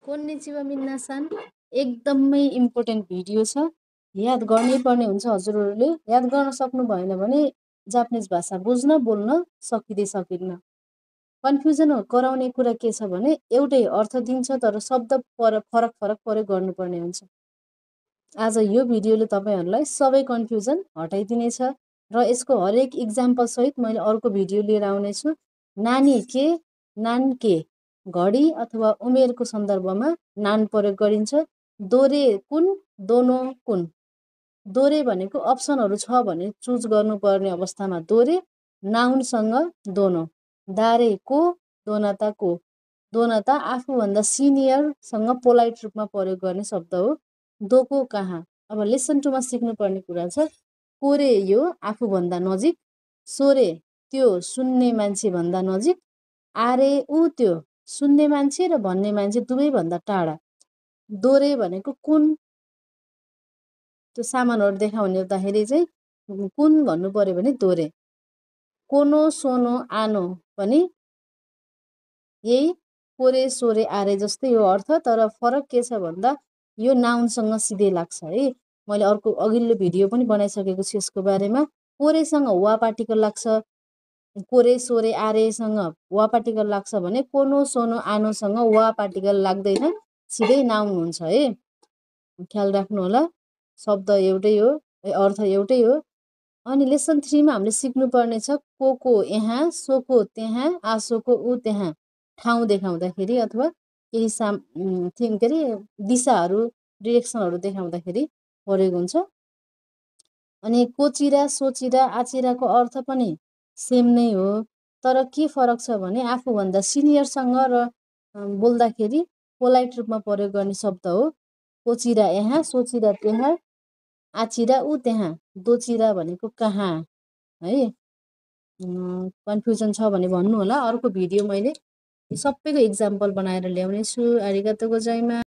कोन्निचिवा मिन्नासान एकदमै important video छ। याद गर्नै पर्ने हुन्छ हजुरहरूले। याद गर्न सक्नु भएन भने जापानिज भाषा बुझ्न बोल्न सकिन्न। कन्फ्युजन गराउने कुरा के छ भने एउटै अर्थ दिन्छ तर शब्द फरक प्रयोग गर्नुपर्ने हुन्छ। आज यो भिडियोले तपाईहरुलाई सबै कन्फ्युजन हटाइदिनेछ र यसको हरेक इक्जाम्पल सहित मैले अर्को भिडियो लिएर आउने छु। नानी के, नान के, घडी अथवा उमेरको सन्दर्भमा नान प्रयोग गरिन्छ। दोरे कुन, दोनो कुन। दोरे भनेको अप्सनहरु छ भने चुज गर्नुपर्ने अवस्थामा दोरे, नाउनसँग दोनो। दारे को, दोनाता को। दोनाता आफूभन्दा सिनियरसँग पोलाइट रूपमा प्रयोग गर्ने शब्द हो। दोको कहाँ। अब लेसन टूमा सिक्नुपर्ने कुरा छ। कोरे यो आफूभन्दा नजिक, सोरे त्यो सुन्ने मान्छे भन्दा नजिक, आरे ऊ त्यो सुन्ने मान्छे र भन्ने मान्छे दुवै भन्दा टाढा। दोरे भनेको कुन, त्यो सामानहरु देखाउने हुँदाखेरि चाहिँ कुन भन्नु पर्यो भने दोरे। कोनो, सोनो, आनो पनि यही कोरे, सोरे, आरे जस्तै हो अर्थ, तर फरक के छ भन्दा यो नाउनसँग सिधै लाग्छ है। मैले अर्को अघिल्लो भिडियो पनि बनाइसकेको छु यसको बारेमा। कोरेसँग वा पार्टिकल लाग्छ, कोरे, सोरे, आरेसँग वा पार्टिकल लाग्छ भने कोनो, सोनो, आनोसँग वा पार्टिकल लाग्दैन, सिधै नाउन हुन्छ है। ख्याल राख्नु होला। शब्द एउटै हो, अर्थ एउटै हो। अनि लेसन 3 मा हामीले सिक्नु पर्ने छ कोको यहाँ, सोको त्यहाँ, आसोको ऊ त्यहाँ। ठाउँ देखाउँदाखेरि अथवा केही दिशाहरू, डिरेक्सनहरु देखाउँदाखेरि प्रयोग हुन्छ। अनि कोचिरा, सोचिरा, आचिराको अर्थ पनि सेम नै हो, तर के फरक छ भने आफूभन्दा सिनियरसँग र बोल्दाखेरि पोलाइट रूपमा प्रयोग गर्ने शब्द हो। कोचिरा यहाँ, सोचिरा त्यहाँ, आचिरा ऊ त्यहाँ। दोचिरा भनेको कहाँ है। कन्फ्युजन छ भने भन्नु होला। अर्को भिडियो मैले सबैको इक्जाम्पल बनाएर ल्याउने छु। आरिगातो गोजाइमास।